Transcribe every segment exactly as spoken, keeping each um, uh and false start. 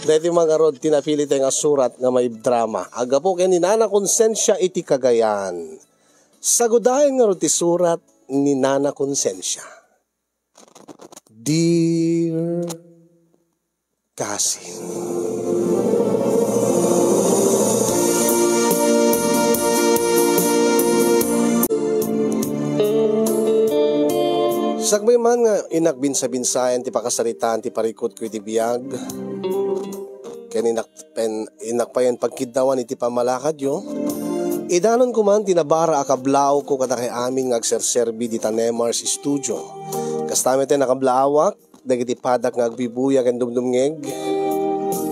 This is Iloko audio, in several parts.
Daytoy man ngarud ti napilitayo nga surat nga maidrama. Aggapu ken ni Nana Konsensia iti Cagayan. Sagudayen ngarud ti surat ni Nana Konsensia. Dear Kasin. Sakbay man nga innak binsa-binsaen ti pakasaritaan ti parikutko iti biag, ken innak pen-, innak payen pagkiddawan iti pammalakadyo, idanonko man ti nabara a kablaawko kadakay amin nga agserserbi dita Nemar's Studio. Kasta met a nakablaawak dagiti padak nga agbibuya ken dumdumngeg,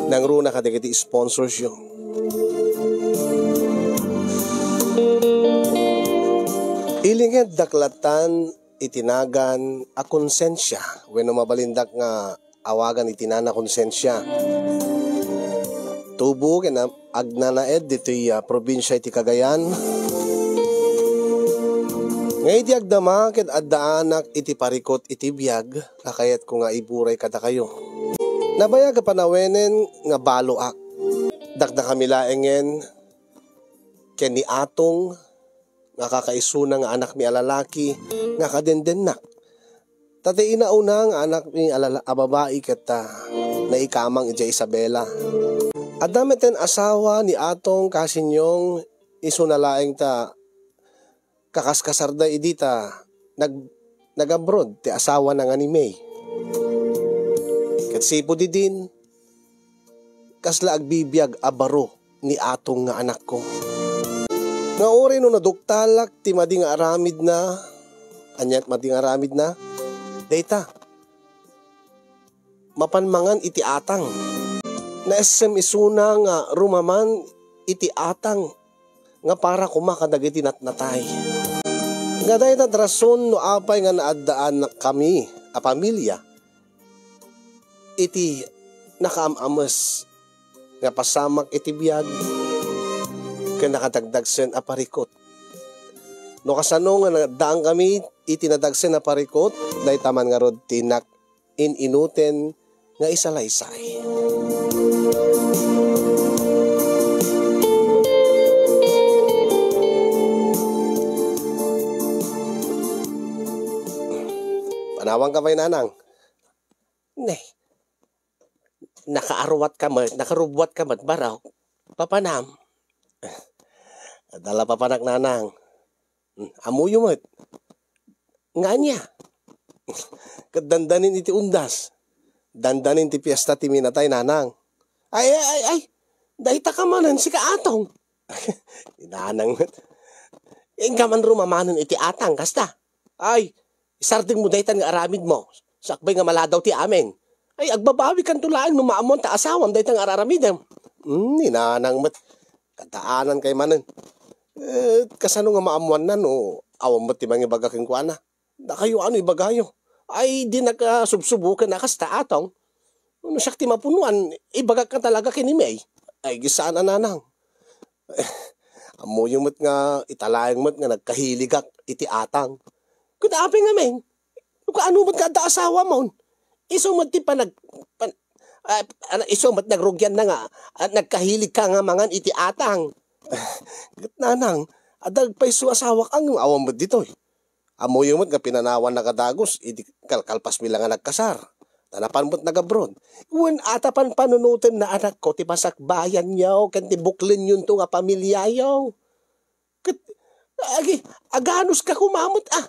nangruna kadagiti sponsorsyo. Ilingeddak lattan iti nagan a Konsensia, wenno mabalindak nga awagan iti Nana Konsensia. Tubo ken am-, agnanaed ditoy, ah, probinsia iti Cagayan. Nga idi agdama ket addaanak iti parikut iti biag a kayatko nga iburay kadakayo. Nabayag a panawenen nga baloak. Dakdakami laengen ken ni Atong nga kakaisuna nga anakmi a lalaki nga kadendennak. Ta ti inauna nga anakmi a lala-, a babai ket, ah, naikamang idiay Isabela. Adda metten asawa ni Atong Kasinyong, isuna laeng ta kakaskasarda idi ta nag-, nag-abroad ti asawana nga ni May. Ket sipud idin, kasla agbibiag a baro ni Atong nga anakko. Nga uray no naduktalak ti madi nga aramidna, ania ti madi nga aramidna? Dayta, mapan mangan iti atang. Naessem isuna nga rumaman iti atang nga para koma kadagiti natnatay. Nga dayta ti rason no apay nga naaddaan kami a pamilya iti nakaam-ames nga pasamak iti biag ken nakadagdagsen a parikut. No kasano nga naddaangkami iti nadagsen a parikut, dayta man ngarud ti nak-, in-inuten nga isalaysay. Panawanka pay, Nanang. Ne, nakaarwatka met, nakarubuatka met, barok. Papanam. Adda la papanak, Nanang. Hmm, ammoyo met. Nga ania? Ket dandanin iti undas. Dandanin ti piesta ti minatay, Nanang. Ay, ay, ay, ay. Dayta ka manen, sika Atong. Ni Nanang met. Inka man rumamanen iti atang, kasta. Ay, isardengmo daytan nga aramidmo. Sakbay nga maladaw ti amin. Ay, agbabawikanto laeng no maammoan ta asawam dayta nga ar-aramidem. Hmm, ni Nanang met. Kadaanan kay manen. Eh, kasano nga maammoanna no awan met ti mangibaga kenkuana? Dakayo ano ibagayo? Ay, di nakasubsubo ken a kasta, Atong. No siak ti mapunoan, ibagak nga talaga ken ni May. Ay, saan a, Nanang. Ammoyo met nga italaeng met nga nagkahiligak iti atang. Ket apay ngamin? No kaano met nga adda asawamon? Isu met ti panag-, pan-, ah, ano, isu met nagrugianna nga, ah, nagkahiligka nga mangan iti atang. Ket Nanang, adda agpayso asawak ngem awan met ditoy. Ammoyo met nga pinanawannaka dagus idi kalkalpasmi la nga nagkasar. Ta napan met nag-abroad. Wen a ta panpanunotenna, anakko, ti pasakbayanyo ken ti buklenyonto nga pamiliayo. Ket, agi, aganuska koma met, a.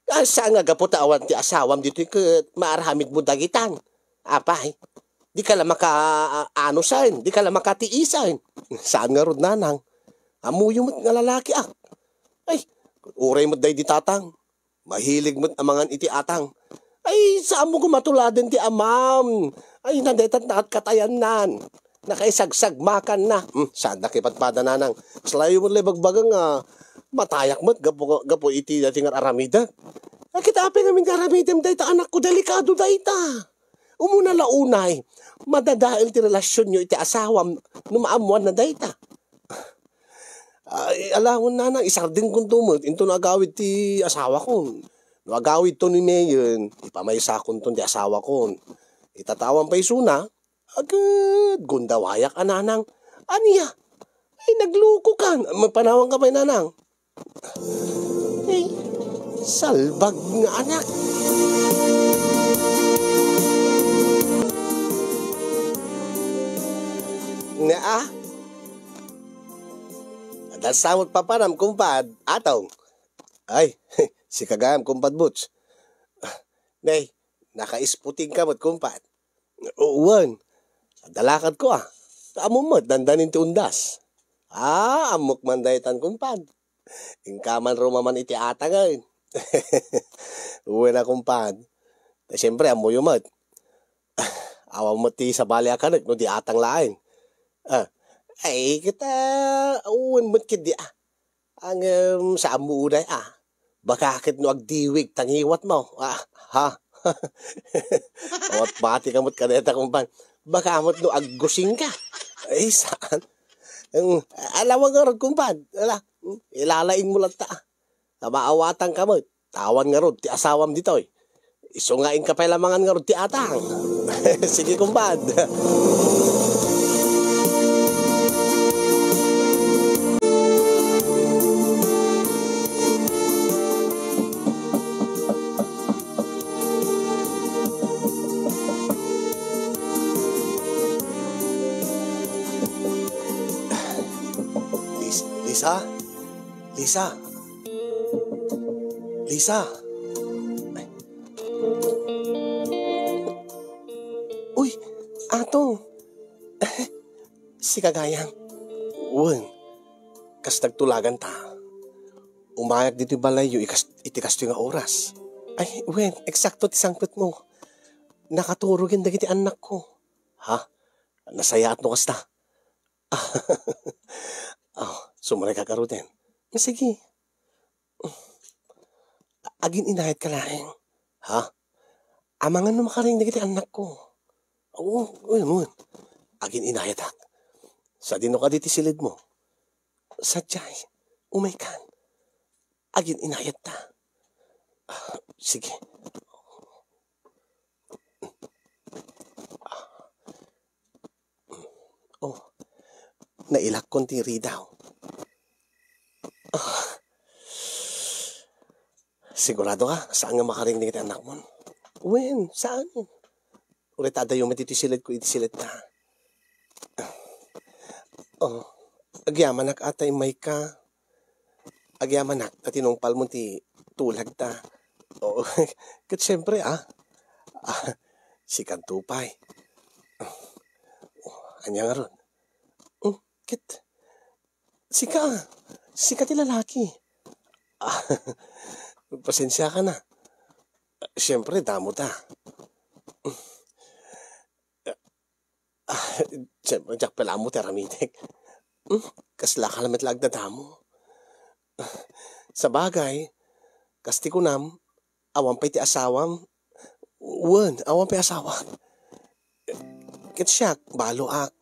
A, saan nga gapu ta awan ti asawam ditoy ket maaramidmo dagitan. Apay, dika la maka-, anusen, dika la makatiisen. Saan ngarud, Nanang? Ammoyo met nga lalakiak. Ay, uray met daydi tatang. Mahilig met a mangan iti atang. Ay, saanmo koma tuladen ti amam. Ay, nadaytat nakatkatayannan. Nakaisagsagmakanna. Hmm, saanda kaipadpada, Nanang. Kaslayo met la ibagbaga nga matayak met gapu, gapu iti daytoy nga ar-aramidek. Ay, ket apay ngamin nga aramidem dayta, anakko, delikado dayta. Umuna la unay, madadael ti relasionyo iti asawam no maammoanna dayta. Ay, alaen, Nanang, isardengkonto met inton agawid ti asawakon. No agawidto ni Mayen, ipamaysakonton ti asawakon. Ita ta awan pay isuna, Agud, gundawayak a, Nanang. Ania? Ay, naglukokan. Mapanawanka pay, Nanang. Ay, salbag nga anak. Nga, ah? Adal sa met papanam, kumpad. Atong. Ay, sika gayam, kumpad Butch. Nay, nakaisputingka met, kumpad. Wen, adda lakadko, ah. Ammom met, dandanin ti undas. Ah, ammok man daytan, kumpad. Inka man rumaman iti atangen. Wen a, kumpad. Ta siempre, ammoyo met. Awan met ti sabali a kanek no di atang laeng. Ah, ay, kita, wen met ketdi, ah. Ngem, saanmo unay, ah. Baka ket no agdiwig ta ngiwatmo, ah, ha? Awat bati ka met kadayta, kumpad. Baka met no aggusingka. Ay, saan? Em, alawa ngarud, kumpad. Ala, ilalaingmo latta, ah. Ta maawatanka met. Awan ngarud ti asawam ditoy. Isu nga inka pay lamangan ngarud ti atang. Sige, kumpad. Lis-, Lisa? Lisa? Lisa? Ay. Uy, Atong. Sika gayam. Wen, kas nagtulaganta. Umayak ditoy balayyo ikas-, iti kastoy nga oras. Ay, wen, eksakto ti sangpetmo. Nakaturogen dagiti annakko. Ha? Nasayaat no kasta. Ah, sumrekak ngaruden. Sige. Agin-inayatka laeng. Ha? Amangan no makaring dagiti annakko. Oo, wen, wen. Agin-inayatak. Sadino kadi ti silidmo? Sadiay, umaykan. Agin-inayatta. Ah, sige. Oh, nailakkon ti ridaw. Ah. Sigurado ka? Saan nga makaring dagiti annakmon? Wen, saan? Uray ta adayo met iti silidko iti silidta. Oh, agyamanak a ta immayka. Agyamanak ta tinungpalmon ti tulagta. Oh, ket siempre, ah. Ah, sikanto pay. Oh, ania ngarud? Hmm, ket sika, sika ti lalaki. Ah, pasensiaka na. Siempre, damo ta. Ah, siempre, diak pay la ammo ti aramidek. Hmm, kasla ka lamet la agdadamo. Sabagay, kas ti kunam, awan pay ti asawam. Wen, awan pay asawak. Ket siak, baloak.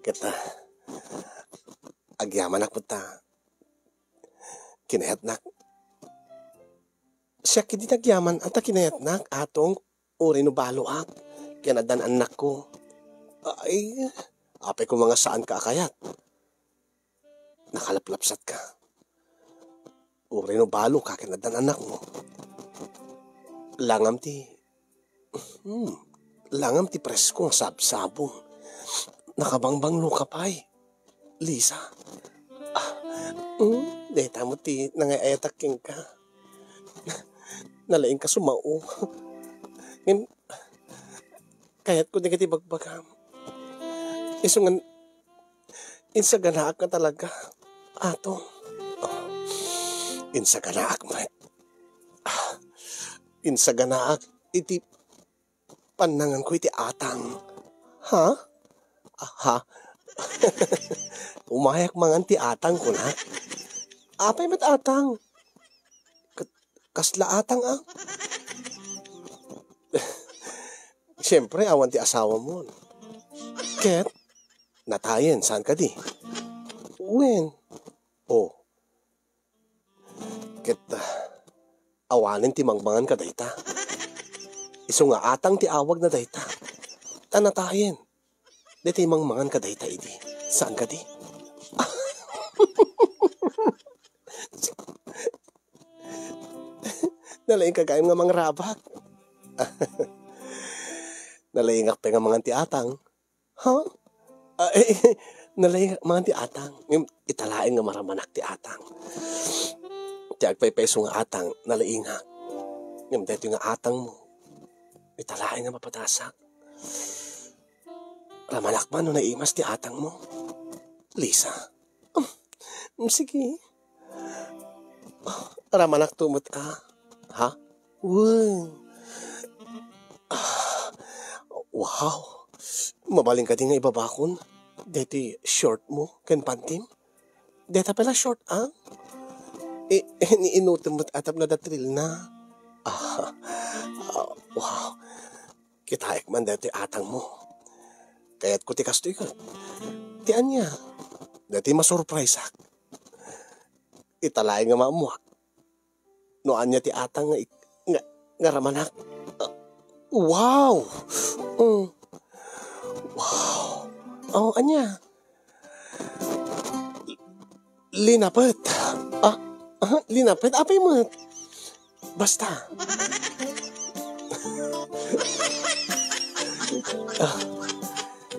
Ket, ah, agyamanak met ta kinayatnak. Siak ketdi ti agyaman a ta kinayatnak, Atong, uray no baloak ken addan annakko. Ay, apay koma nga saanka a kayat? Nakalaplapsatka. Uray no baloka ken addan annakmo. Langam ti, hmm, langam ti presko nga sabsabong. Nakabangbangloka pay, Lisa. Ah, hmm, dayta met ti nangay-ayatak kenka. Nalaingka sumao. Ngem, kayatko dagiti bagbagam. Isu ngan, insaganaak nga talaga, Atong. Insaganaak met. Ah, insaganaak iti pannanganko iti atang. Ha? Ah, ha? Umayak mangan ti atang, kunak. Apay met atang? Ket kasla atang, a? Siempre, awan ti asawamon. Ket, natayen, saan kadi? Wen. Oh. Ket, ah, awanen ti mangmangan kadayta. Isu nga atang ti awagna dayta. Ta natayen. Dayta mangmangan ka dayta idi. Saan kadi? Nalaing ka gayam nga mangrabak. Nalaingak pay nga mangan ti atang. Ha? Ah, eh, nalaing mangan ti atang. Ngem ita laeng nga maramanak ti atang. Ti agpaypayso nga atang, nalaingak. Ngem daytoy nga atangmo, ita laeng nga mapadasak. Ramanak man no naimas ti atangmo, Lisa. Mm, sige. Ramanak to met a. Ha? Wen. Ah, wow. Mabalin kadi nga ibabakon deti short mo ken pantim? Deta pala short, ah? Eh, eh, ni inutem met atap na datril na. Ah, ah, wow. Kitaek man deti atang mo. Kayat ko ti kastoy ket. Ti ania? Deti masurpriseak. Ita laeng nga maammuak. No ania ti atang nga ik-, nga, nga ramanak. Ah, wow! Mm. Wow! Oh, ania? Linapet. Ah, ah, linapet? Apay met? Basta. Ah,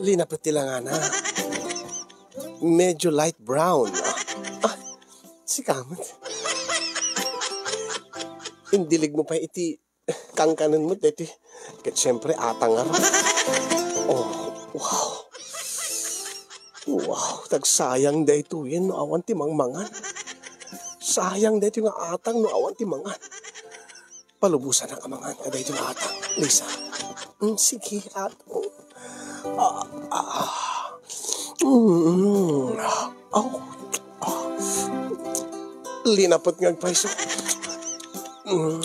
linapet ti langana. Medyo light brown. Ah, ah, sika met. Indilig mo pa iti kangkanen mo, deti. Ket siyempre, atang nga. Oh, wow. Wow, tagsayang daytoyen no awan ti mangmangan. Sayang daytoy nga atang no awan ti mangan. Palubosanak a mangan kadaytoy nga atang, Lisa. Mm, sige, atang. Ah, ah. Mm, ah, oh, ah. Linapet nga agpayso. Mm.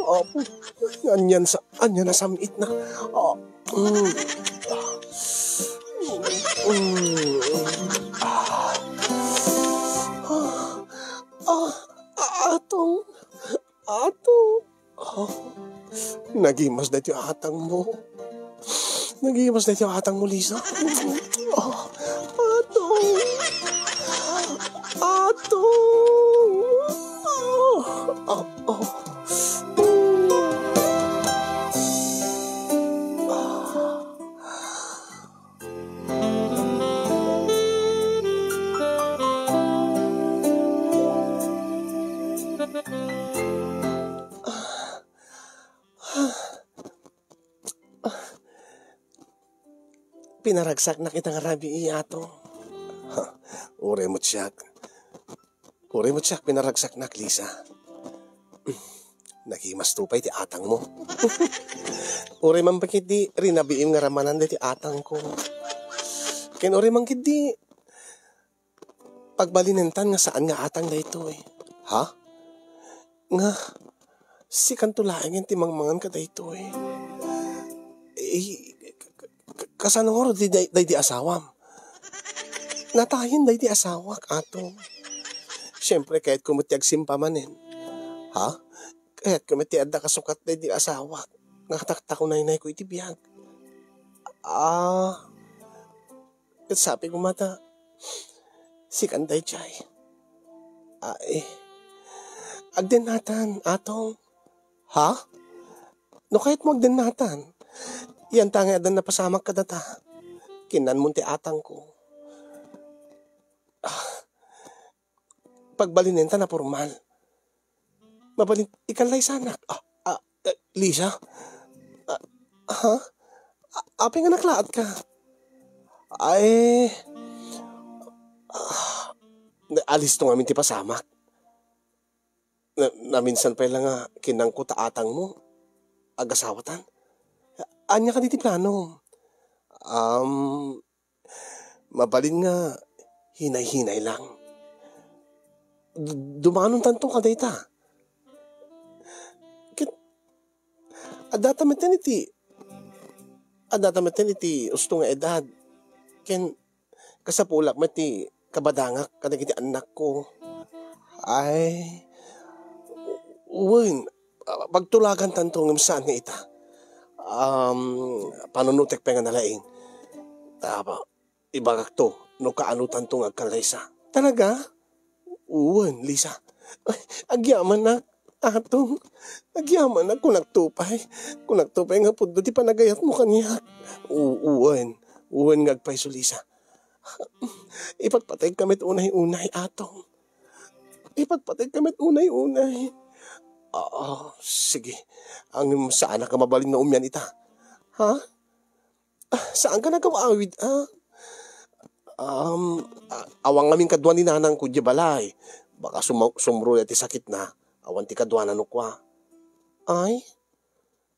Ah, anian sa, anian a sam-itna. Ah, mm. Mm. Ah. Ah, ah, atong. Ato. Oh, nagimas daytoy atang mo. Nagimas daytoy atang mo, Lisa. Oh, ato. Ato. Oh, oh, oh. Pinaragsaknak ita nga rabii, Ato. Ha, uray met siak. Uray met siak pinaragsaknak, Lisa. Nagimas to pay ti atang mo. Uray man pay ketdi rinabiim nga ramanan daytoy atang ko. Ken uray man ketdi pagbalinentan nga saan nga atang daytoy. Ha? Nga, sikanto laengen ti mangmangan kadaytoy. Eh, k-, k-, k-, kasano ngarud di, di, di asawam? Natayen daydi asawak, Ato. Siyempre, kayatko met ti agsimpa manen. Ha? Kayatko met ti adda kasukat daydi asawak. Nga taktakunaynayko iti biag. Ah, ket sabi ko mata, sikan daydiay. Ay, agdennatan, Atong. Ha? No kayat mo agdennatan, yan ta nga addan napasamak kadata. Kinnanmon ti atangko. Ah, pagbalinen ta na formal. Mabalin, ikan laysanak. Ah, ah, eh, Lisa? Ah, ha? A-, apay nga naklaat ka? Ay, ah, alisto ngamin ti pasamak. Na, naminsan pay la nga kinangko ta atang mo, agasawatan. Ania kadi ti plano? Um, mabalin nga hinay-hinay lang. D-, dumanon tanto kadayta. Ket, addata metten iti, addata metten iti usto nga edad. Ken, kasapulak met ti kabadangak kadagiti annakko. Ay, wen, Ah, pagtulagantanto ngem saan nga ita. Um, panunutek pay nga nalaing. Ta, ibagakto no kaanotanto nga agkan, Lisa. Talaga? Wen, Lisa. Ay, agyamanak, Atong. Agyamanak, kunakto pay. Kunakto pay nga pudno ti panagayatmo kaniak. U-, wen. Wen nga agpayso, Lisa. Ipagpatayka met unay-unay, Atong. Ipagpatayka met unay-unay. Ah, sige. Ngem saanak a mabalin nga umian ita. Ha? Ah, saanka nga agawid, ah? Um, a-, awan ngamin kadua ni nanangko idiay balay. Baka suma-, sumro ti sakitna. Awan ti kaduana no kua. Ay?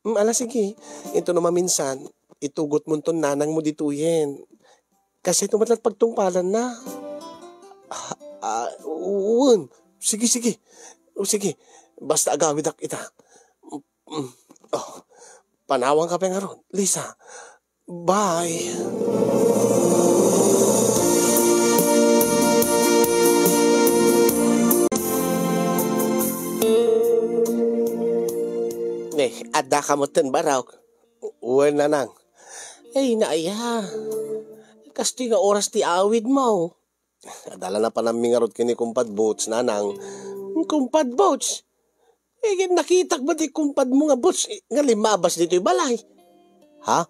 Mm, ala, sige. Intono maminsan, itugotmonton nanangmo ditoyen. Kasdiay met la't pagtungpalanna. Ah, ah, wen. Sige, sige. O, sige. Basta agawidak ita. Mm, oh, panawanka pay ngarud, Lisa. Bye. Eh, addaka metten, Barok? Wen, Nanang. Ay, naaya. Kastoy nga oras ti awidmo. Adda la napananmi ngarud ken ni Kumpad Boots, Nanang. Kumpad Boots? Eh, nakitak met ti kumpadmo nga Boots, eh, nga limmabas ditoy balay? Ha?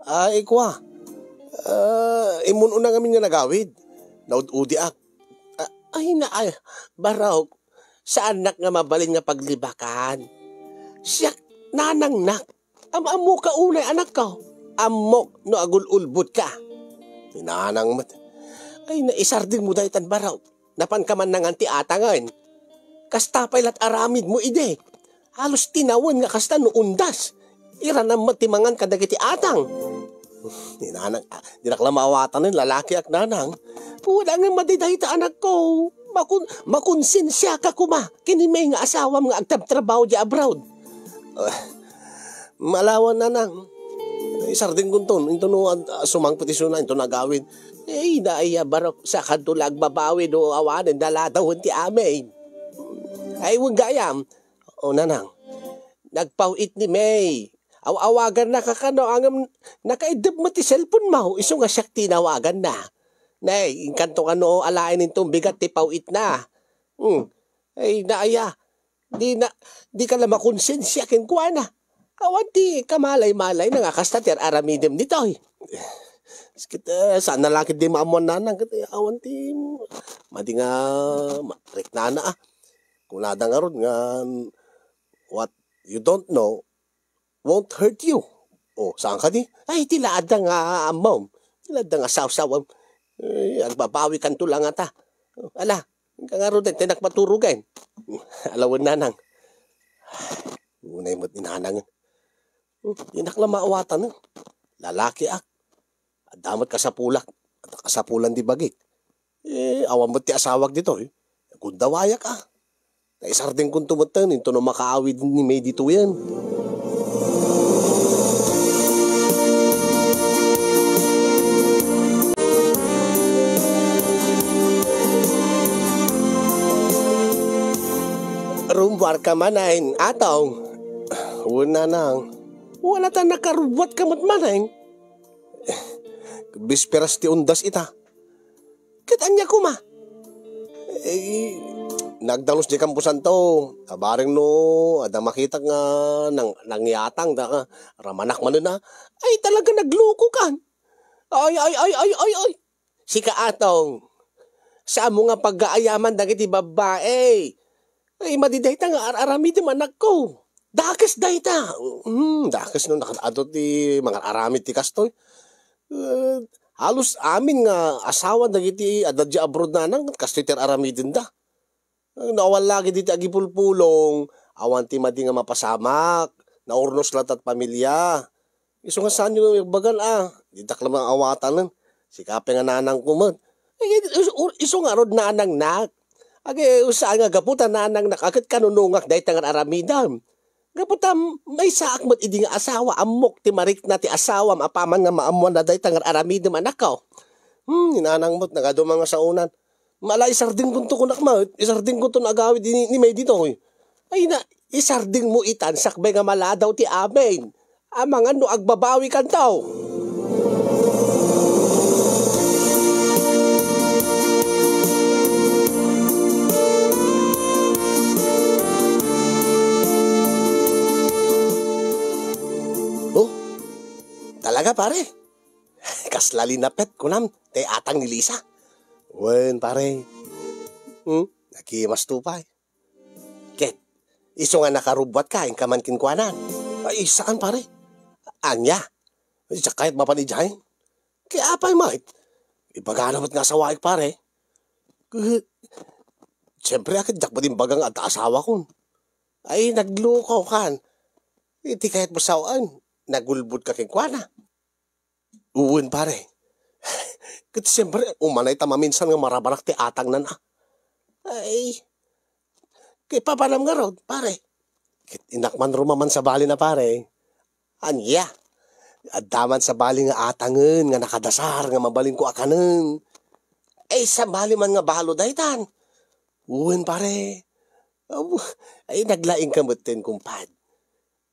Ay, kua. Ah, immun-una ngamin nga nagawid. Naud-udiak. Ah, ay, na, ay, Barok, saannak nga mabalin nga paglibakan. Siak, nanangnak. Am-ammoka unay, anakko. Ammok no agul-ulbodka. Ni nanang met. Ay, naisardengmo daytan, Barok. Napanka man nangan ti atangen. Kasta pay la't aramidmo idi. Halos tinawen nga kasta no undas. Iranam met ti mangan kadagiti atang. Ni nanang, ah, dinak la maawatanen, lalakiak, Nanang. Wen, ngem madi dayta, anakko. Makon-, makonsensiaka koma ken ni May nga asawam nga agtrabtrabaho idiay abroad. Ah, ala wen, Nanang. Isardengkonton, intono, ah, sumangpet isuna, intono agawid. Eh, ida aya, Barok, saakanto la agbabawi no awanen daladawen ti amin. Ay, wen gayam. O, Nanang, nagpaw-it ni May. Aw-awagannaka kano, ngem nakaiddep met ti cellphone-mo, isu nga siak ti inawaganna. Nay, inkanto kano alaen inton bigat ti paw-itna. Hmm. Ay, naaya, di na, dika la makonsensia kenkuana. Awan ti kamalay-malayna nga kasta ti ar-aramidem ditoy. Ket, eh, saan na la ket di maammuan, Nanang, ket, eh, awan ti madi nga ma-, riknana, ah. Kunada ngarud nga, "What you don't know won't hurt you." O, saan kadi? Ay, ti la adda nga ammom. Ti la adda nga sawsawam. Eh, agbabawikanto la ngata. Ala, inka ngarud, ti nakpaturogen. Ala wen, Nanang. Unay met ni Nanang. Hmm, dinak la maawatan, eh. Lalakiak. Adda met kasapulak. Adda kasapulan ti bagik. Eh, awan met ti asawak ditoy. Gundawayaka. Naisardengkonto metten, intono makaawid ni May ditoyen. Rummuarka manen, Atong? Wen, Nanang. Wen, ta nakarummuatka met manen. Bisperas ti undas ita. Ket ania koma? Eh, nagdalus diay kamposanto. Abareng no adda makitak nga nang-, nangyatang da, ramanak manen a. Ay, talaga naglukokan. Ay, ay, ay, ay, ay, ay. Sika, Atong, saanmo nga pagaayaman dagiti babbai. Ay, madi dayta nga ar-aramidem, anakko. Dakes dayta. Hmm, dakes no nakaad-adu ti mangar-aramid ti kastoy. Eh, halos amin nga asawa dagiti adda idiay abroad, Nanang, kastoy ti ar-aramidenda. No awan la ket diti agipulpulong, awan ti madi nga mapasamak, naurnos latta ti pamilia. Isu nga saanyo nga agbagan a, ditak la maawatan. Sika pay nga nanangko met. Ay, isu, isu ngarud nanangnak. Agi, saan nga gapu ta nanangnak a ket kanunongak dayta nga ar-aramidem. Gapu ta maysaak met idi nga asawa, ammok ti marikna ti asawam apaman nga maammuanna dayta nga ar-aramidem, anakko. Hmm, ni nanang met, nagadu man nga saonan. Ala, isardengkonto kunak met, isardengkonto nga agawid ni, ni May ditoy. Ay na, isardengmo itan sakbay nga maladaw ti amin. Amangan no agbabawikanto. Oh, talaga, pare? Kasla linapet, kunam, ti atang ni Lisa? Wen, pare. Hmm? Nakimasto pay. Ket, isu nga nakarubbuatka, inka man kenkuana? Ay, saan, pare? Ania? Ay, diak kayat mapan idiay. Ket apay met? Ibagana met nga asawaek, pare. Ket, siyempre, a ket diak met imbaga nga adda asawakon. Ay, naglukaw kan. Iti kayat mo sawen, nagulbodka kenkuana. Wen, pare. Ket siyempre, umanay ta maminsan nga marabanak ti atangna. Ay, ket papanam ngarud, pare? Ket innak man rumaman sabali na, pare. Ania? Adda man sabali nga atangen nga nakadasar nga mabalinko a kanen. Ay, sabali man nga balo daytan. Wen, pare. Aw, ay, naglaingka metten, kumpad.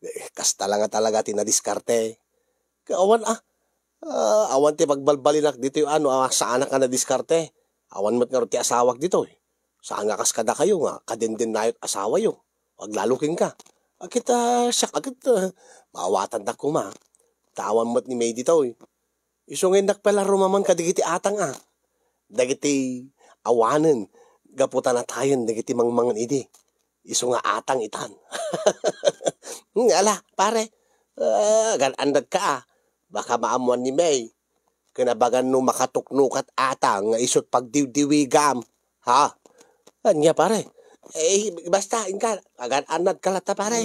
Eh, kasta la nga talaga ti nadiskarte. Ket awan, ah, ah, awan ti pagbalbalinak ditoy, ano, ah, saanak nga nadiskarte. Awan met ngarud ti asawak ditoy. Saan nga kas kadakayo nga kadendennayot asawayo. Aglalo kenka. A ket, ah, siak, a ket, ah, maawatandak koma. Ta awan met ni May ditoy. Isu nga innak pay la rumaman kadagiti atang, a. Dagiti awanen, gapu ta natayen dagiti mangmangan idi. Isu nga atang itan. Ala, pare, ah, agan-annadka, a. Baka maammoan ni May. Kinabagan no makatuknokat atang nga isut' pagdiwdiwigam. Ha? Ania, pare? Eh, basta, inka, agan-annadka latta, pare.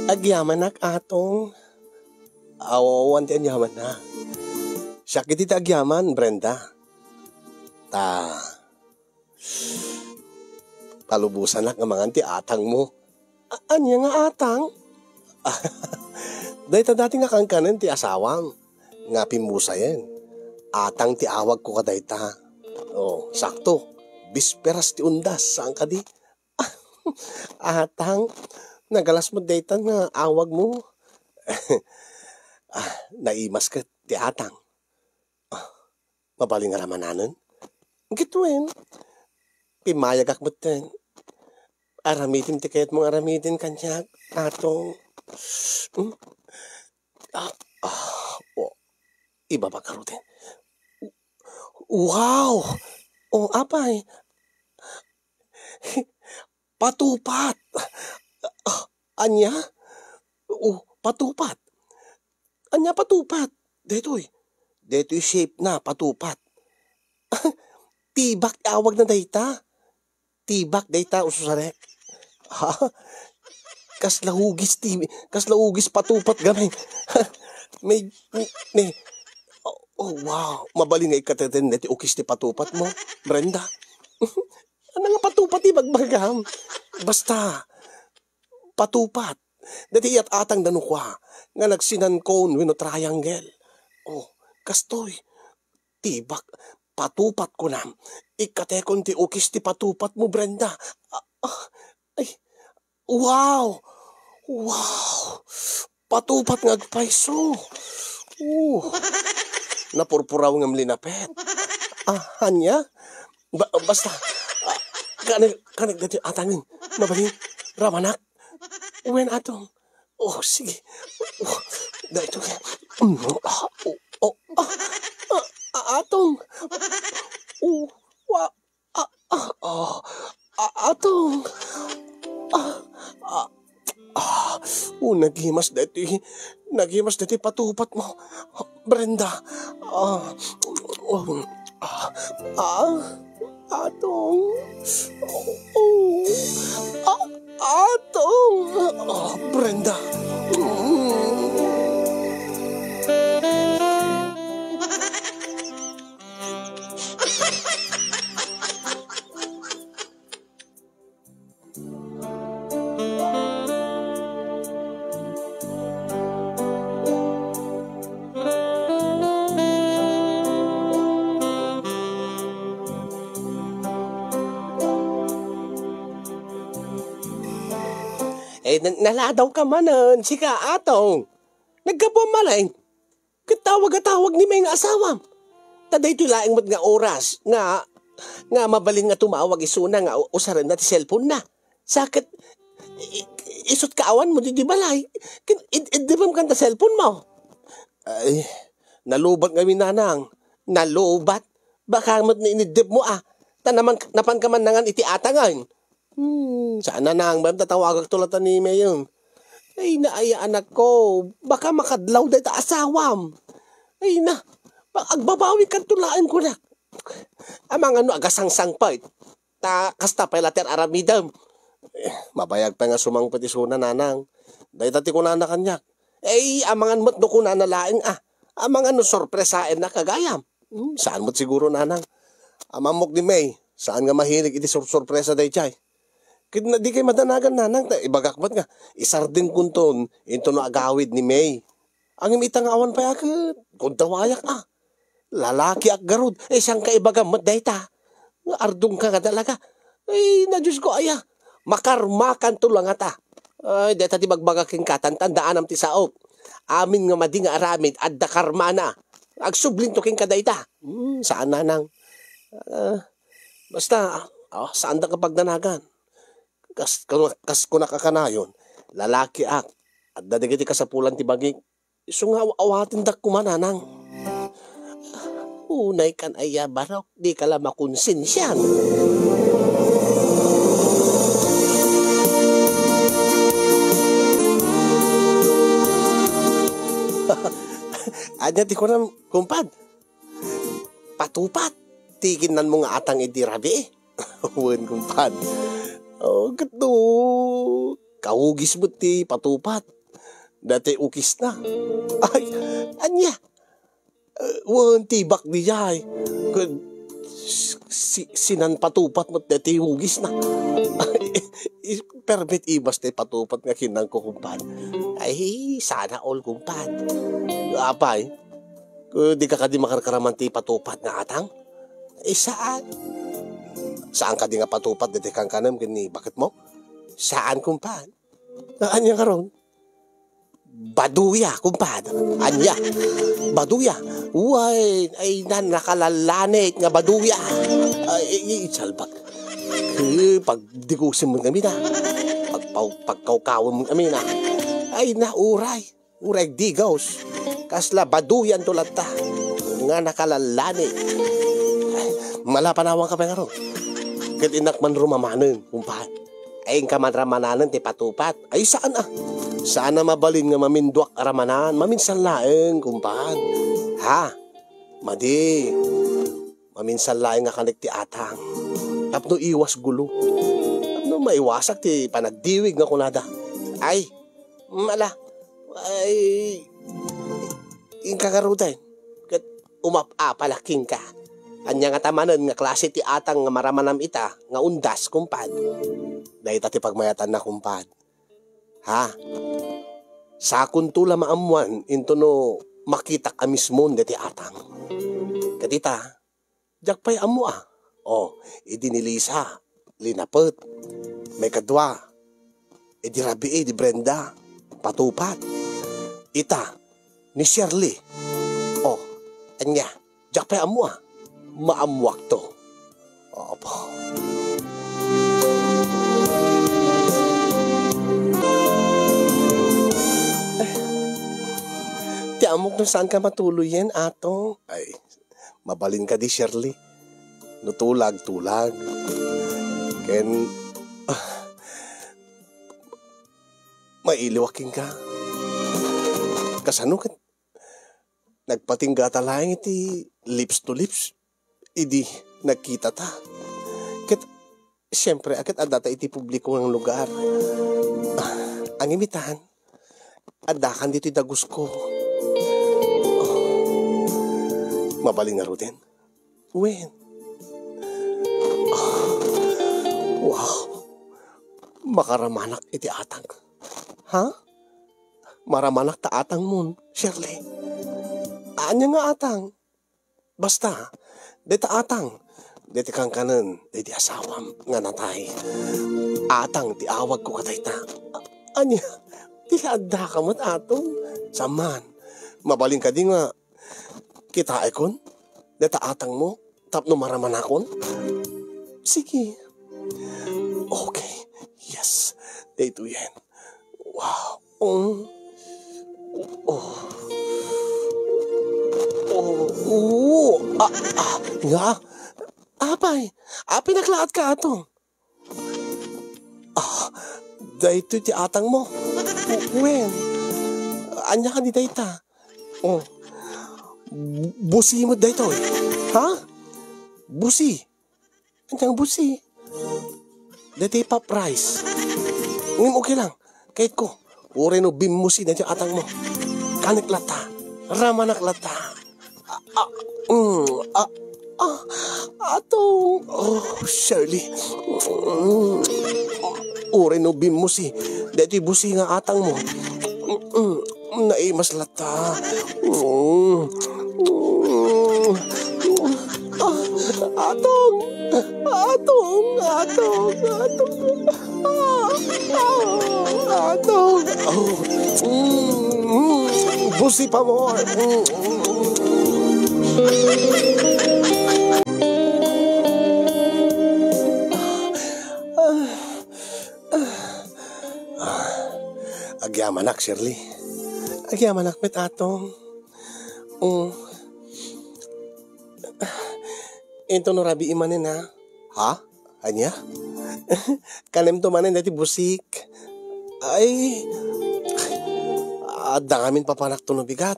Agyamanak, Atong. Aw, awan ti agyamanna. Siak iti ti agyaman, Brenda. Ta, palubosanak nga mangan ti atangmo. A-, ania nga atang? Dayta dati nga kankanen ti asawam nga pimmusayen. Atang ti awagko kadayta. Oh, sakto. Bisperas ti Undas, saan kadi? Atang, nagalas met dayta nga awagmo. Ah, naimas ket ti atang. Mabalin nga ramananen? Ket wen, pimmayagak metten. Aramidem ti kayatmo nga aramiden kaniak, Atong. Hmm? Ah, ah, oh, ibaba garuden. Wow! Oh, apay? Patupat! Ah, ania? Oh, patupat. Ania patupat? Daytoy. Daytoy shape na, patupat. Tibak ti awagna dayta. Tibak dayta, ususarek. Ha? Kasla hugis ti, kasla hugis patupat, gamay. May, may, oh, oh, wow. Mabalin nga ikateten ti ukis ti patupat mo, Brenda. Ano nga patupat ti bagbagam? Basta, patupat. Dati iyat atang danukwa nga nagsinan cone wenno triangle. Oh, kastoy. Tibak, patupat kunam. Ikkatekon ti ukis ti patupat mo, Brenda. Ah, ah, ay, wow! Wow! Patupat nga agpayso. Oh. Napurpuraw ngem linapet. Ah, ania? Ba-, basta, ah, kanek, kanek dati atangen. Mabalin, ramanak. Wen, Atong. Oh, sige. Oh, daytoy. Mm, ah, oh, oh, ah, ah, ah, Atong. Oh, wa-, ah, ah, ah, ah, Atong. Ah, ah, ah, oh, nagimas daytoy. Nagimas daytoy patupat mo. Brenda. Ah, oh, ah, ah, Atong. Oh, ah, Atong. Ah, Brenda. Mm. Eh, na-, naladawka manen, sika, Atong. Naggapuam manen. Ket tawag a tawag ni May nga asawam. Ta daytoy laeng met nga oras nga, nga mabalin nga tumawag isuna nga u-, usarenna ti cellphone-na. Sa ket, i-, i-, isu't kaawanmo ditoy balay. Ket id-, iddebem kanta cellphone-mo. Ay, nalubat ngamin, nanang. Nalubat? Baka met no iniddebmo, a. Ta naman, napanka man nangan iti atangen. Hmm, saan, nanang, bayam ta tawagakto latta ni Mayem. Ay na aya, anakko, baka makadlaw dayta asawam. Ay na, ba-, agbabawi kanto laeng kunak. Amangan no agasangsangpet. Ta kasta pay latta ti ar-aramidem. Eh, mabayag pay nga sumangpet isuna, nanang. Dayta ti kunana kaniak. Ay, amangan met no kunana laeng, a. Amangan no sorpresaennak gayam. Hmm, saan met siguro, nanang. Amammok ni May, saan nga mahilig iti sursurpresa daydiay. Ket na, dikay madanagan, nanang, ta ibagak met nga isardengkonton intono agawid ni May. Ngem ita nga awan pay a ket, kundawayak a. Lalakiak garud, eh, sianka ibagam met dayta. Ardongka nga talaga. Ay, na Diosko aya. Makarmakanto la ngata. Ay, dayta ti bagbaga kenka, tantandaanam ti saok. Amin nga madi nga aramid, adda karmana. Agsublinto kenka dayta. Hmm, saan, nanang. Ah, basta, ah, saandaka pagdanagan. Kas, kas, kas kunak a kanayon, lalakiak. Adda dagiti kasapulan ti bagik. Isu nga aw-, awatendak koma, nanang. Unay kan aya, barok, dika la makonsensian. Ania ti kunam, kumpad? Patupat ti kinnanmo nga atang idi rabii? Wen, kumpad. Oh, ket no kaugis met ti patupat, dayta ukisna. Ay, ania? Eh, wen, tibak diay. Ket si-, sinan patupat met dayta ugisna. Ay, i-, permi ti ibas ti patupat nga kinnanko, kumpad. Ay, sana all, kumpad. Apay, eh, dika kadi makarkaraman ti patupat nga atang? Eh, saan. Saan kadi nga patupat dayta kankanem ken ni baketmo? Saan, kumpad. Ah, ania ngarud? Baduya, kumpad. Ania? Baduya. Way, ay, na, nakalallanit nga baduya. Ay, ay, ay, salbag. Eh, pagdigusim mo kami na. Pagpaw-, pagkawkawem mo kami na. Ay, na, uray. Uray digos. Kasla baduyan to latta. Nga nakalallanit. Ay, mala panawanka pay ngarud. Ket innak man rumamanen, kumpad. Ay, inka man ramananen ti patupat. Ay, saan a? Saan a mabalin nga maminduak a ramanan? Maminsan laeng, kumpad. Ha? Madi. Maminsan laeng nga kanek ti atang. Tapno iwas gulo. Tapno maiwasak ti panagdiwig nga kunada. Ay, mala. Ay, inka ngaruden. Ket umap-apalak kenka. Ania ngata manen nga klase ti atang nga maramanam ita nga undas, kumpad? Dayta ti pagmayatanna, kumpad. Ha? Sakonto la maammoan intono makitak a mismon dayta atang. Ket ita, diak pay ammo a. O, idi ni Lisa, linapet. Maikadua, idi rabii, di Brenda, patupat. Ita, ni Shirley. O, ania, diak pay ammo a. Maammoakto. Apo. Ti ammok no saan ka matuloyen, Atong. Ay, mabalin kadi, Shirley. No tulag, tulag. Ken, ah, mailiwak kenka. Kasano ket nagpatinggata laeng iti lips to lips idi nagkitata. Ket, siempre, a ket addata iti publiko nga lugar. Ah, angimitan, addakan ditoy dagusko. Oh, mabalin ngaruden? Wen. Ah, wow. Makaramanak iti atang. Ha? Maramanak ta atangmon, Shirley. Ania nga atang? Basta, dayta atang, dayta kankanen, daydi asawam nga natay. Atang ti awagko kadayta. Ania, ti addaka met, Atong? Saan man. Mabalin kadi nga kitaekon dayta atangmo tapno maramanakon? Sige. Okay. Yes. Daytoyen. Wow. Um. Oh. Oh. Oh. Ah, ah. Nga? Apay, apay naglaatka, Atong? Ah, daytoy ti atangmo. Wen, ania kadi dayta? Oh. Bu-, busi met daytoy. Ha? Busi. Ania nga busi? Daytoy pop rice. Ngem okay lang. Kayatko. Uray no bimmusi daytoy atangmo. Kanek latta. Ramanak latta. Ah, ah, mm, ah, ah, Atong, oh, Shirley. Mm, uray no bimmusi daytoy busi nga atangmo. Mm, naimas latta. Mm, mm, ah, Atong, Atong, Atong, Atong. Ah, ah, ah, no. Oh. Mm, mm. Busi pa more. Mm, mm, mm. Agyamanak, Shirley. Agyamanak met, Atong. Mm. Inton no rabii manen, ha? Ha? Ania? Kanemto manen daytoy busik. Ay, adda ngamin papanakto no bigat.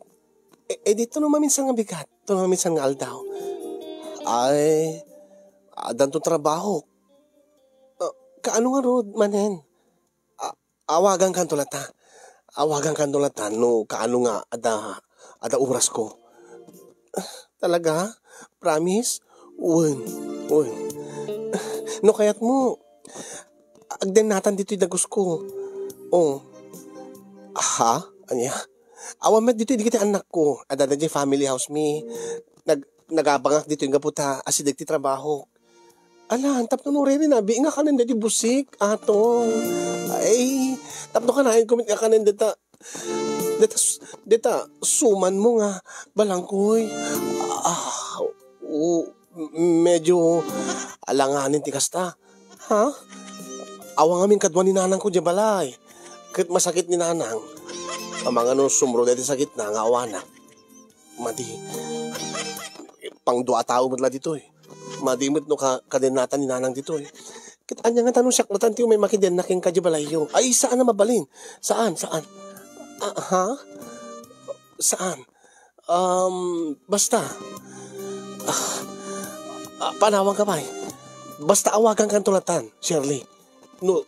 E, e, ditono maminsan nga bigat. Tono maminsan nga aldaw. Ay, addanto trabaho. Ah, kaano ngarud manen? Ah, Awagankanto latta. Awagankanto latta no kaano nga adda, adda orasko. Talaga? Promise? Wen, wen. No kayatmo, agdennatan ditoy dagusko. Oh. Ha? Ania? Awan met ditoy dagiti annakko. Adda daydiay family house mi. Nag-, nagabangak ditoy gapu ta asideg ti trabaho. Ala, tapno no rerinabi nga kanen daytoy busik, Atong. Ay, tapno kanayon ko met nga kanen dayta, dayta, dayta suman mo nga balangkoy. Ah, o, medyo alanganin ti kasta. Ha? Awan ngamin kadua ni nanang ko diay balay. Ket masakit ni nanang. Amangan no sumro daytoy sakitna nga awanak. Madi. Pangdua a tao met la ditoy. Madi met no ka-, kadennatan ni nanang ditoy. Ket ania ngata no siak latta ti umay makidenna kenka diay balayyo? Ay, saan a mabalin. Saan, saan? Ah, ha? Saan? Um, basta. Ah, ah, panawanka pay. Basta awagankanto lattan, Shirley. No,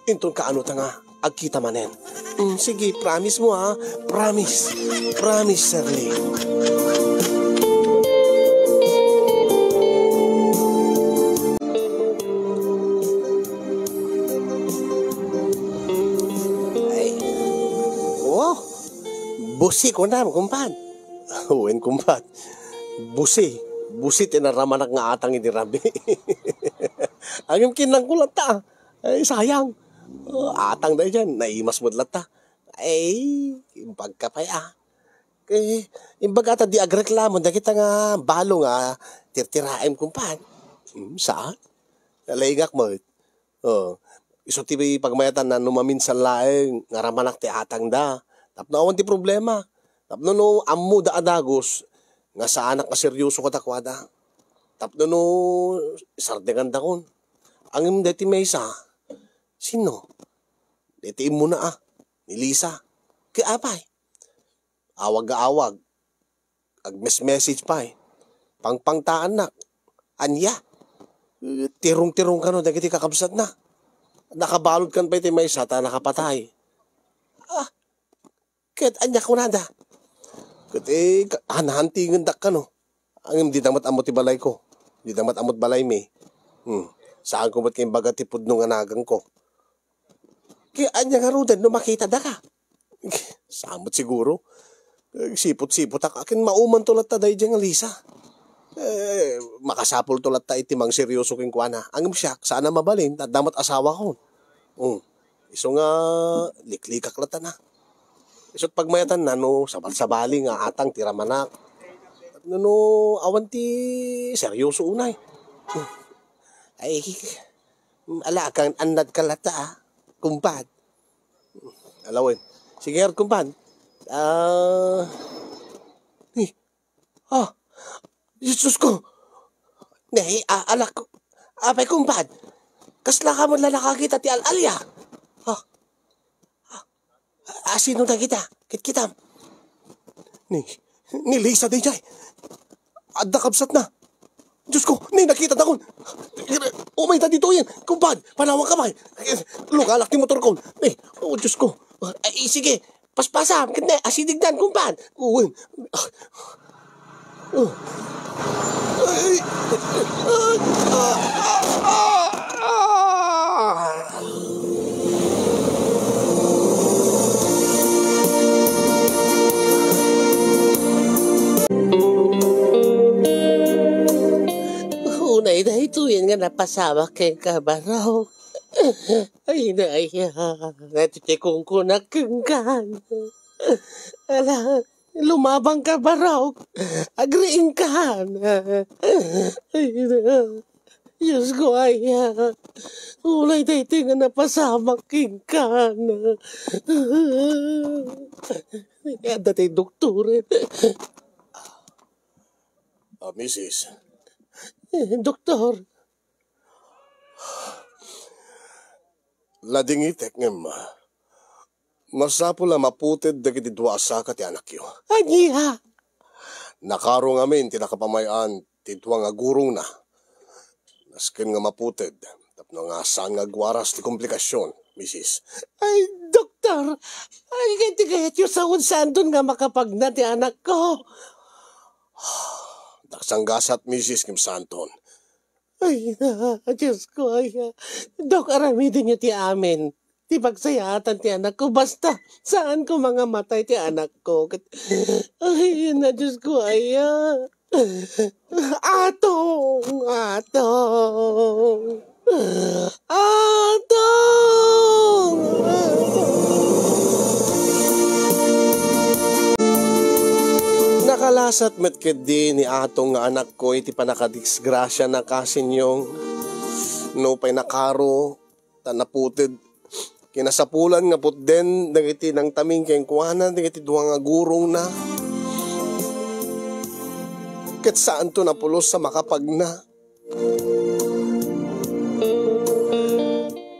inton kaano ta nga agkita manen. Mm, sige, promise mo, ha? Promise. Promise, Shirley. Ay. Oh, busi ko na, kumpad. Wen, kumpad. Busi. Busi ti naramanak nga atang idi rabii. Ngem kinnangko latta. Ay, sayang. Oh, atang daydiay, naimas met latta. Ay, imbagka pay, ah. Eh, imbagak ta di agreklamo dagita nga balo nga tirtiraem, kumpad. Hmm, saan? Nalaingak met. Oh, isu ti pagmayatanna no maminsan laeng nga ramanak ti atangda. Tapno awan ti problema. Tapno no ammoda a dagus nga saanak a seryoso kadakuada. Tapno no sardengandakon. Ngem daytoy maysa, sino? Daytoy immuna a, ni Lisa. Ket apay? Awag nga awag. Agmes-message pay. Pangpangtaannak. Ania? Tirong-tirong kano dagiti kakabsatna. Nakabaludkan pay ti maysa ta nakapatay. Ah, ket ania kunada? Ket, eh, ka-, hanhantingendak kano. Ngem dida met ammo ti balayko. Dida met ammo ti balaymi. Hmm. Saanko met nga imbaga ti pudno nga naganko. Ket ania ngaruden no makitada ka? Saan met siguro. Sipot-sipotak, akin maumanto latta daydiay nga Lisa. Eh, makasapulto latta iti mangseryoso kenkuana. Ngem siak, saan a mabalin, ta adda met asawakon. Hmm. Isu nga liklikak latta na. Isu't pagmayatanna no sabal-sabali nga atang ti ramanak. No, no awan ti seryoso unay. Ay, ala, kan annad ka latta, ah, kumpad. Ala wen. Sige, kumpad. Ah, eh, ah, Jesus ko. Ne, ah, alak, apay, kumpad. Kasla ka met la nakakita ti al-alia. Ah, ah, sino dagita? Kitkitam. Ni, ni Lisa daydiay. Adda kabsatna. Diyos ko, ni, nakita dakon. Umay ta ditoyen. Kumpad, panawan ka, bay. Lugalak ti motor ko. Ni, oh, Diyos ko. Ay, sige. Paspasam, ket ne, asidigdan, kumpad. Uy. Ay. Ay. Ah, ah, ah, ah. Unay daytoyen nga napasamak kenka, Barok. Ay, naya. Daytoy ti kunkunak kenka. Ala, lumabangka, Barok. Agriingka. Ay, na. Diyos ko, aya. Unay daytoy nga napasamak kenka. Adda ti doktor. Ah, misis. Eh, doktor. Ladingitek ngem, ah, masapul a maputed dagiti dua a saka ti anakyo. Ania? Nakaro ngamin ti nakapamay-an ti dua nga gurongna. Nasken nga maputed, tapno nga saan nga agwaras ti komplikasyon, misis. Ay, doktor! Ay, ket ti kayatyo sawen saanton nga makapagna ti anakko? Daksanggasat, misis, ngem saanton. Ay, na, Diyos ko, ay, ah. Dok, aramidenyo ti amin. Ti pagsayaatan ti anakko, basta saan ko mangamatay ti anakko. Ket, ay, na, Diyos ko, ay, ah. Atong, atong. Atong, atong. Nakalasat met ketdi ni Atong nga anakko iti pannakadisgrasiana, kasinyong. Nupay nakaro, ta naputed. Kinasapulan nga putden dagiti nangtaming kenkuana dagiti dua nga gurongna. Ket saanto napulos a makapagna.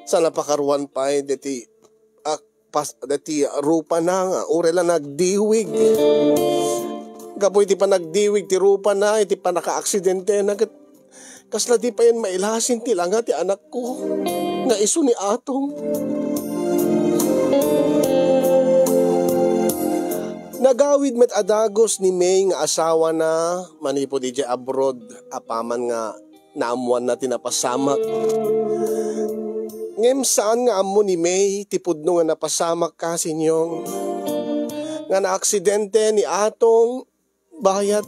Sa napakaruan pay deti, ah, pas-, deti rupana nga uray la nagdiwig. Gapu iti panagdiwig ti rupana, iti pannakaaksidentena, ket kasla di payen mailasin ti langa ti anakko nga isu ni Atong. Nagawid met a dagus ni May nga asawana manipud idiay abroad, apaman nga naammoanna ti napasamak. Ngem saan nga ammo ni May ti pudno nga napasamak, kasinyong, nga naaksidente ni Atong bayat,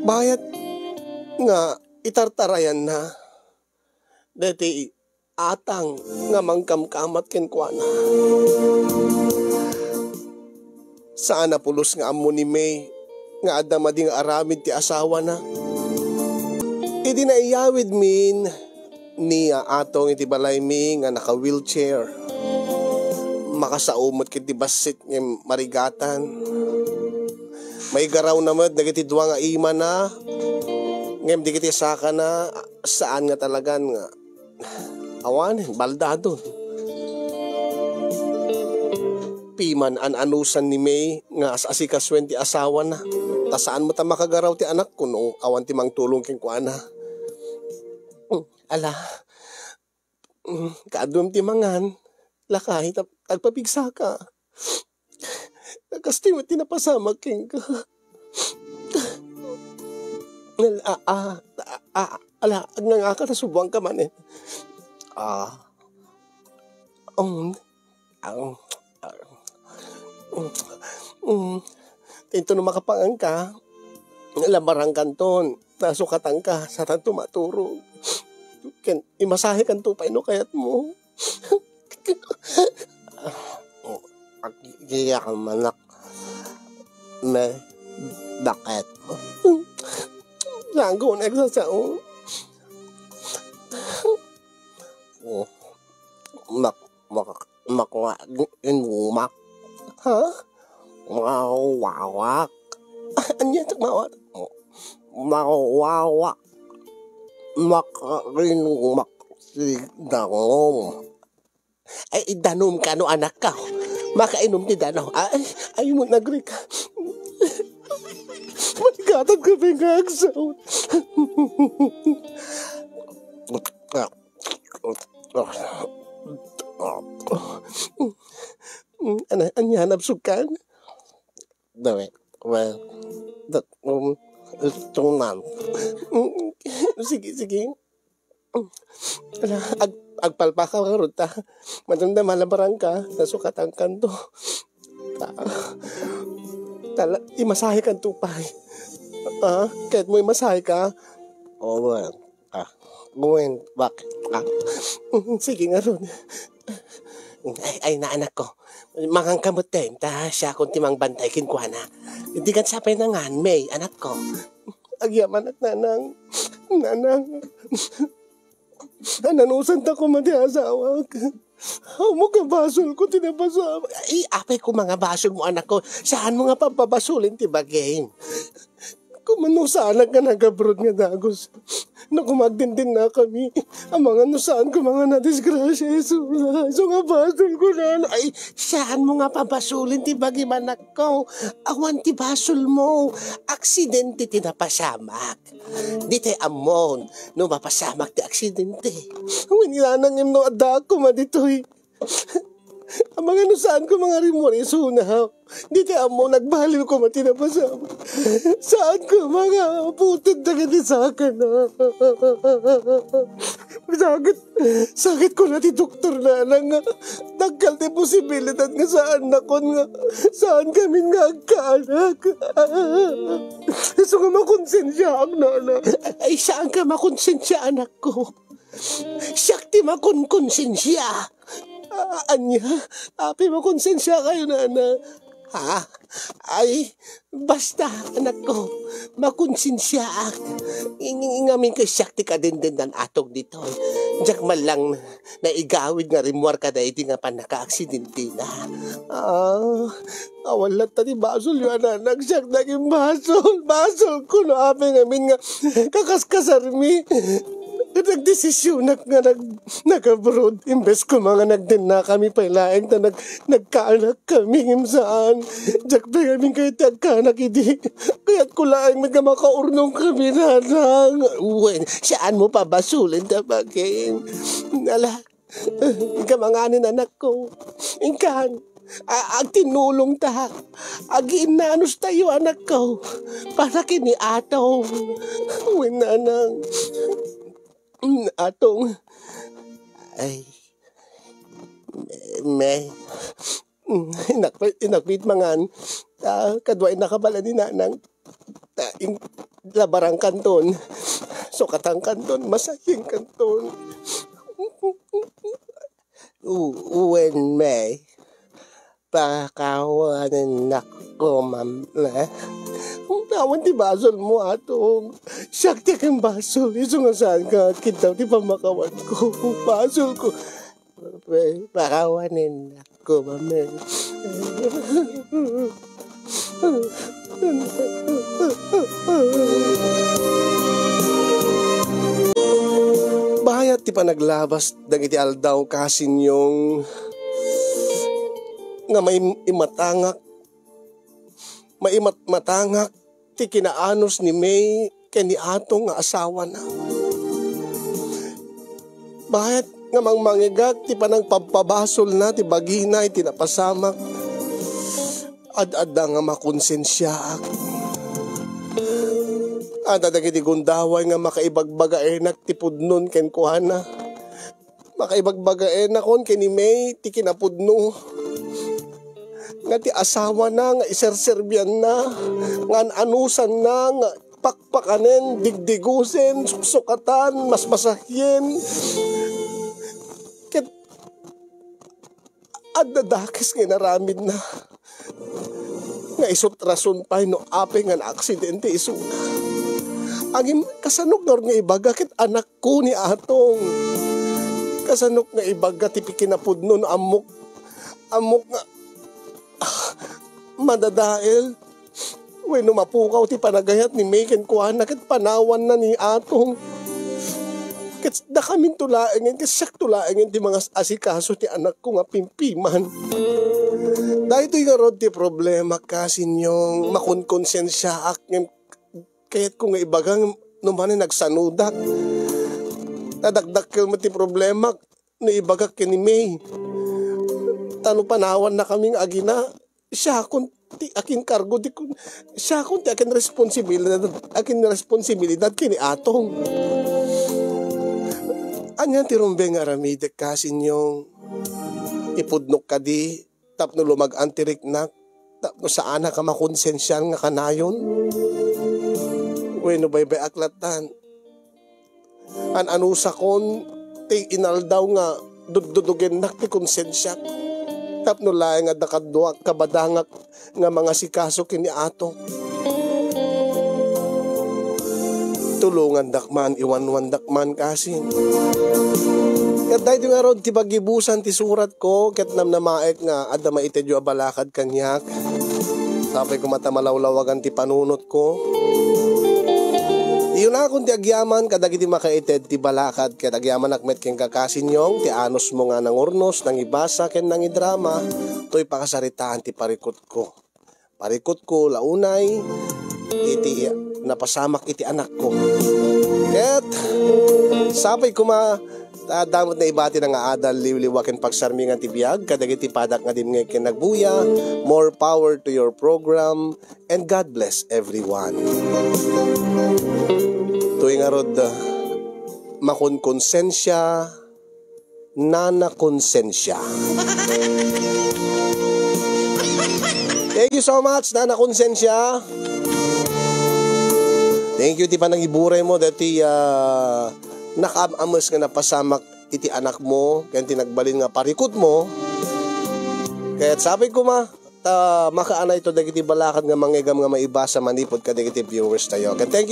bayat nga itartarayanna deti atang nga mangkamkamat kenkuana. Saan a pulos nga ammo ni May nga adda madi nga aramid ti asawana. Idi naiyawidmin ni Atong iti balaymi nga naka-wheelchair, makasao met ket ti bassit ngem marigatan. Maigarawna met dagiti dua nga imana, ngem dagiti sakana, saan nga talagan nga awan, baldadon. Piman an-anusan ni May nga as-asikasuen ti asawana, ta saan met a makagaraw ti anakko no awan ti mangtulong kenkuana. Mm, ala, mm, kaduem ti mangan, lakay, tap-, agpapigsaka. Kastoy met ti napasamak kenka. Al-, a, a, a, a, ala, agngangaka ta subuanka manen. Ah. Um, ang, ang, um, um, tinto no makapanganka, lamarangkanton, nasukatanka, satanto maturog. Ken, imasahekanto pay no kayatmo. Agiyak manak. May, bakit? Saan ko nagsasao? Oh, mak-, mak-, makwa-, inumak. Ha? Mawawak. Anya ito mawawak? Mawawak. Makarinumak si Dangom. Ay, idanom ka no, anak ka. Makainom ti danaw. Ay, ay, mo nagrika. Maligatan ka, Beng, nga agsaw. Ano, anya, nabsog ka? Dawit. Well, that, um, tunan. Sige, sige. Ala, ag-, agpalpaka ngarud ta. Madamdama, labarangka, nasukatan kanto. Ta-, tala-, imasahe kanto pay. Ah, ket mo imasahe ka? Oo, ah, gwen, bak-, ah, sige ngarud. Ay, ay, naanak ko. Mangan ka met, ta siakon ti mangbantay kenkuana. Dikan sapay nangan, May, anak ko. Agyamanak, nanang. Nanang. Ananusanta koma ti asawak. Ammok a basolko ti napasamak. Ay, apay koma nga basolmo, anak ko. Saanmo nga pababasolen ti bagim. Koma no saanak nga nag-abroad nga dagus. No koma agdindinna kami. Amangan no saan koma nga nadisgrasya, isu, isu nga basolko, nana. Ay, saanmo nga pabasolen ti bagim, anak ko. Awan ti basolmo. Aksidente ti napasamak. Ditay ammon no mapasamak ti aksidente. Wen, inanang, ngem no addaak koma ditoy. Amangan no saan koma nga rimmuar isuna. Ditay ammon, nagbaliw koma ti napasamak. Saan koma nga puted dagiti sakana. Sakit, sakit kuna ti doktor, nanang, nga dakkel ti posibilidad nga saannakon nga, saan kami nga agkaanak. Isu nga makonsensiaak, nana. Ay, saanka makonsensia, anakko. Siak ti makonkonsensia. Ah, ania? Apay makonsensia kayo, nana? Ha? Ay, basta, anakko, makonsensiaak. Ing-, ing-, ngamin kay siak ti kadindinan, Atong, ditoy. Diak man lang naigawid nga rimmuar kadaydi nga pannakaaksidentena. Ah, awan latta ti basolyo, anak. Siak naging basol. Basolko no apay ngamin nga kakaskasarmi. Nagdesisionak nga nag-, nag-abroad. Imbes koma nga nagdinna kami pay laeng ta nag-, nagkaanak kami, ngem saan. Diak pay ngamin kayat ti agkaanak idi. Kayatko laeng met nga makaurnong kami, nanang. Wen, saanmo pabasolen ta bagim. Ala, inka manganen, anakko. Inkan. A-, agtinulongta. Agiinnanos tayo, anakko. Para ken ni Atong. Wen, nanang. Mm, Atong. Ay. Me. Mm, inak-, inakpit mangan. Ah, kadua inakabala ni nanang. Ta-, in-, labarangkanton, sukatangkanton, masayengkanton. U-, wen, me, pakawanennakto, ma'am, eh? Awan ti basolmo, Atong. Siak ti akin basol, isu nga saanka nga agkiddaw ti pammakawanko. Basolko. Pakawanennakto, ma'am. Bayat ti panaglabas dagiti aldaw, kasinyong, nga maim-, imatangak, maimatmatangak ti kinaanos ni May ken ni Atong nga asawana. Bayat nga mangmangegak ti panangpabpabasolna ti bagina iti napasamak. Ad-adda nga makonsensiaak. Adda dagiti gundaway nga makaibagbagaenak ti pudnon kenkuana. Makaibagbagaenakon ken ni May ti kinapudno. Nga ti asawana nga iserserbianna, nga an-anusanna, nga pakpakanen, digdigusen, suksukatan, masmasahien. Ket Adda dakes nga inaramidna nga isut' rason pay no apay nga naaksidente isuna. Ngem kasanok ngarud nga ibaga ket anakko ni Atong? Kasanok nga ibaga ti pikinapudno no ammok, ammok nga, ah, madadael? Wenno mapukaw ti panagayat ni May kenkuana ket panawanna ni Atong. Ket dakaminto laengen, ket siakto laengen ti mangas-asikaso ti anakko nga pimpiman. Daytoy ngarud ti problema, Kasinyong, makonkonsensiaak ngem kayatko nga ibaga no manen nagsanodak. Nadakdakkel met ti problemak no ibagak ken ni May. Ta no panawannakami nga agina, siakon ti akinkargo ti kun-, siakon ti akinresponsibilidad, akinresponsibilidad ken ni Atong. Ania ti rumbeng nga aramidek, Kasinyong? Ipudnok kadi tapno lumag-an ti riknak, tapno saanak a makonsensiaan nga kanayon? Wenno baybay-ak lattan? An-anusakon ti inaldaw nga duddudugennak ti konsensiak tapno laeng adda kaduak kabadangak nga mangasikaso ken ni Atong. Tulongandak man, iwanwandak man, Kasin. Ket daytoy ngarud ti paggibusan ti suratko, ket namnamaek nga adda maitedyo a balakad kaniak. Sapay koma ta malawlawagan ti panunotko. Iyunakon ti agyaman kadagiti makaited ti balakad, ket agyamanak met kenka, Kasinyong, ti anusmo nga nangurnos, nangibasa, ken nangidrama toy pakasaritaan ti parikutko. Parikutko la unay iti napasamak iti anakko. Ket sapay koma ta adda met naibati nga adal, liwliwa, ken pagsarmingan ti biag kadagiti padak nga dimngeg ken nagbuya. More power to your program, and God bless everyone. Toy ngarud, makonkonsensia, Nana Konsensia. Thank you so much, Nana Konsensia. Thank you ti panangiburay mo dati, ah, nakaam-ames nga napasamak iti anak mo, ken ti nagbalin nga parikut mo. Ket sapay koma, ta makaanay to dagiti balakad nga mangegam nga maibasa manipud kadagiti viewers tayo. Ket thank